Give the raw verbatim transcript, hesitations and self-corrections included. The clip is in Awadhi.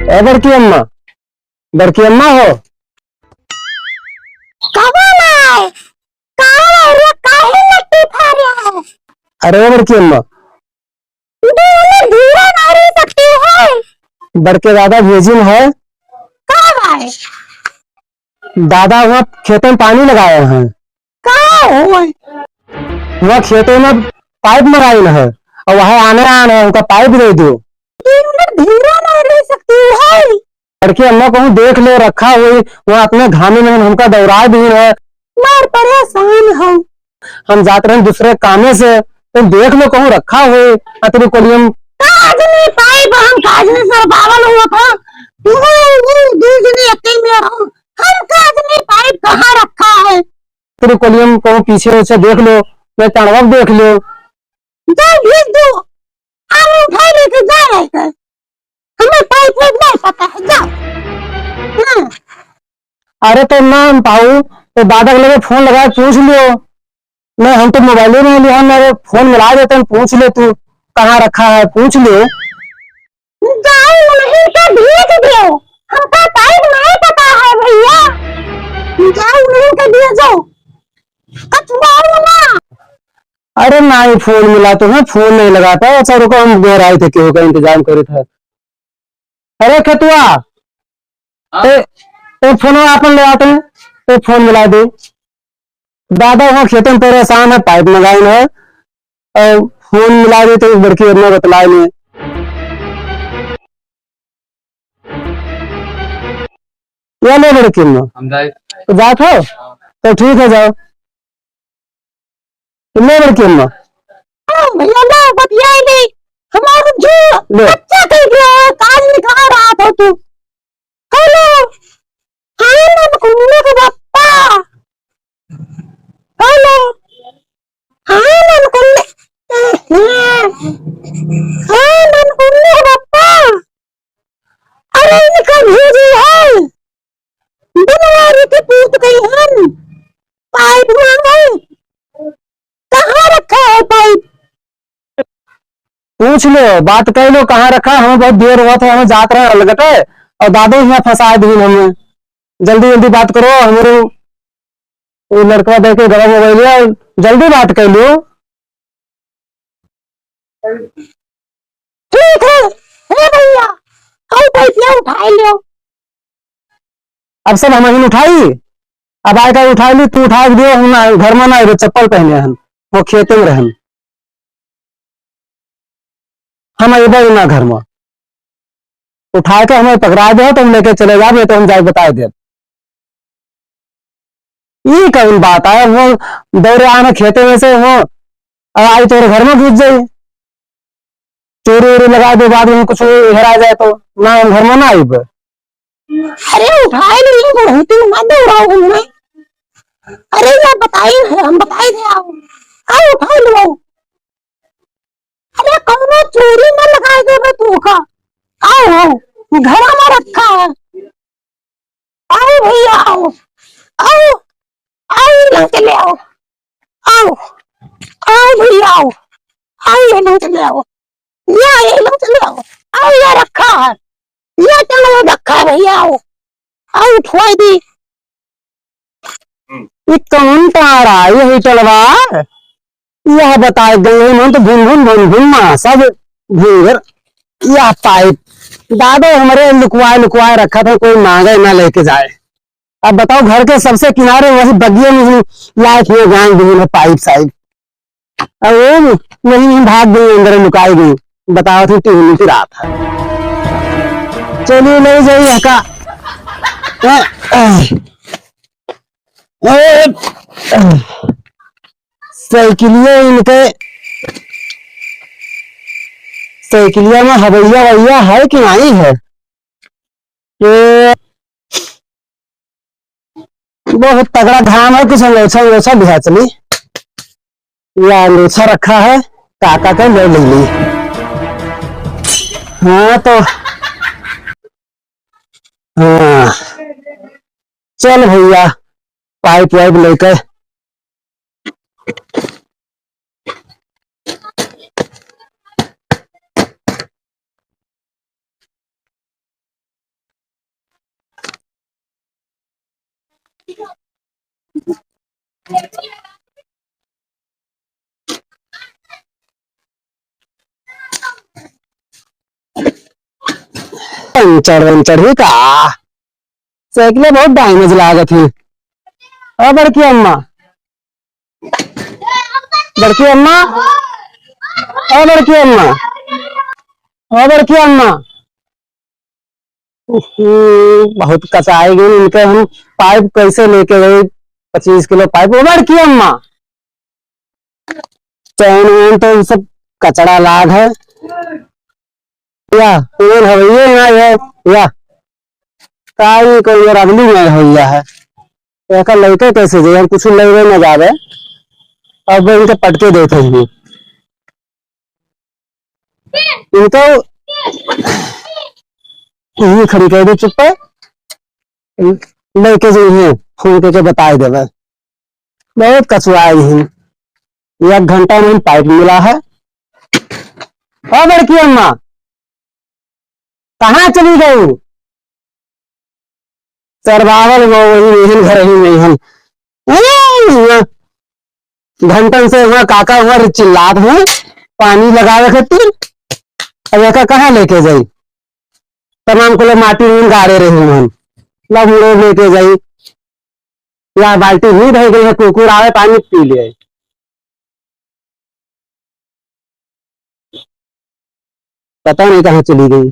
ए बड़की अम्मा, बड़की अम्मा हो। कवन आए? कवन आए रे? काहे लट्टी फारे है? अरे बड़की अम्मा। दूनो धीरे नारी सकती है। बड़के दादा भेजिन है। कब आए? दादा वहाँ खेते में पानी लगाए हैं। का होए? वहाँ खेते में पाइप मराइन है और वहाँ आने आन है, उनका पाइप दे दो। तीन मिनट धीरे ना रह सकती है। लड़की अम्मा कहूँ देख लो, रखा हुई वहाँ अपने घामे में हमका दौड़ा दी है। मार परेशान हो। हम जात रहे दूसरे कामे से, तुम देख लो कहूँ रखा हुई अतरी कोलियम। काज नहीं पाइप हम काज नहीं सर बावल हुआ था। वो, वो दू जने अकेले में रहो। हम काज नहीं पाइप कहाँ रखा है। तेरे कोलियम को पीछे उछे देख लो, मैं तड़वा देख लो। जा भेज दो, आलू उठाए लेके जा रहे कर। हमें पाइप वाइप नहीं पता है, जा। हाँ। अरे तो ना हम पाऊ, तो दादा के लगे फोन लगा के पूछ लियो। नहीं, हम तो मोबाइल ही नहीं लिया, मेरे फोन मिला देते हैं, पूछ ले तू, कहाँ रखा है, पूछ ले। जाओ उन्हीं के भेज दो, हमका टाइम नहीं पता है भैया। जाओ उन्हीं के भेजो, कचुआओ ना। अरे ना, ये फोन मिला तो है, फोन नहीं लगाता है। अच्छा रुको, हम घर आए थे, केहू का इंतजाम करे था। अरे खेतुआ, हाँ? ए, ए फोन अपन ले आते हैं, ए फोन मिला दे। दादा वहाँ खेतन परेशान है, पाइप मंगाइन है, और फोन मिला दे तो बड़की अम्मा बतलाए नहीं। या ले बड़की अम्मा। हम जाए। तो जात हो? तो ठीक है, जाओ। ले बड़की अम्मा। हाँ, भैया, ला, बतियाई ले। हमार जो ले। बच्चा कह गया है, काज निकाल रहा था तू। हेलो, हाँ, ननकुन्ने के पप्पा। हेलो, हाँ, ननकुन्ने, हाँ, ननकुन्ने के पप्पा। अरे, इनका भेजी है, बनवारी के पूत गई हम, पाइप मांगे। कहाँ रखा है पाइप? पूछ लो, बात कह लो, कहाँ रखा है? हमें बहुत देर हुआ था, हमें जात रहे अलगटे, और दादो यहाँ फंसा दीन हमें। जल्दी जल्दी बात करो, हमारे वो लड़का दे के गरम हो गई है, जल्दी बात कर लो। ठीक है, हे भैया, आओ पैसिया उठाए लो। अब सब हम ही उठाई, अब आए का उठाए ली, तू उठा के दियो, हम ना, घर में ना आइबे, चप्पल पहने हन, वो खेते में रहन। हम अइबे ना घर में। उठाए के हमें पकड़ा दे तो हम लेके चले जाब, नहीं तो हम जाके बताए देब। ई कौन बात आए, वो दौरे आना खेते में से, वो अब आई तोरे घर में घुस जाई, चोरी वोरी लगा दे, बाद में कुछ हेरा जाए तो ना हम घर में ना आइब। अरे उठाए ले, ये बुढ़ौती में मत दौड़ाओ हमें। अरे या बताई है, हम बताई दे आओ। आओ उठाए लो। अरे कौनो चोरी न लगाए देबे तू का। आओ, आओ, घर में रखा है। आओ भैया, आओ, आओ, आओ, ये लंग चले आओ, आओ, आओ भैया, आओ, आओ, ये लंग चले आओ, या, ये लंग चले आओ, आओ, ये रखा है, ये चलो रखा है भैया, आओ, आओ, उठवाई दी। ई कौन तार आई है चलवा? यह बताए गंगे मन तो भुन भुन भुन भुन माँ सब भुंगर। यह पाइप दादो हमरे लुकवाए लुकवाए रखा था, कोई मांगे ना लेके जाए। अब बताओ, घर के सबसे किनारे वही बगिया में ही लाइट में गांग दी है पाइप साइप। अब वो वही भाग गई, अंदर लुकाई गई। बताओ थे टीवी की रात है। चलिए ले जाइए का। ए, साइकिलिया इनके, साइकिलिया में हवैया वैया है कि नहीं है? ये बहुत तगड़ा घाम है, कुछ अंगोछा अंगोछा लिहा चली। या अंगोछा रखा है, काका का ले ले ली। हाँ तो हाँ, चल भैया, पाइप वाइप लेके। पंचर वंचर ही का, साइकिल बहुत डैमेज लागत है। ओ बड़की अम्मा, बड़की अम्मा, ओ बड़की अम्मा, ओ बड़की अम्मा। उहू, बहुत कचाई गई इनके। हम पाइप कैसे लेके गई, पच्चीस किलो पाइप। ओ बड़की अम्मा, चैन वैन तो सब कचड़ा लाग है। या, कौन है भैया यहाँ ये? या, काई कोई ये रगलू में भैया है। एकर लइके कैसे जाई? हम कुछ लइके न जावे। अब इनके पटके देते हैं। इनको यही खड़ी कर दे चुप पे। लइके जाइए, फोन करके बताए देवे। बहुत कचुआई हैं। एक घंटा में पाइप मिला है। ओ बड़की अम्मा, कहाँ चली गई? सरवावल वो वही नहीं घर ही नहीं हम। ए, हुआ। घंटन से हुआ काका हुआ चिल्लात हैं, पानी लगावे खातिर। अब एका कहाँ लेके जाई? तमाम कुल माटी में गाड़े रही हम। ला मुड़े लेके जाई। या बाल्टी ही रह गई है, कुकुर आवे पानी पी ले। पता नहीं कहाँ चली गई।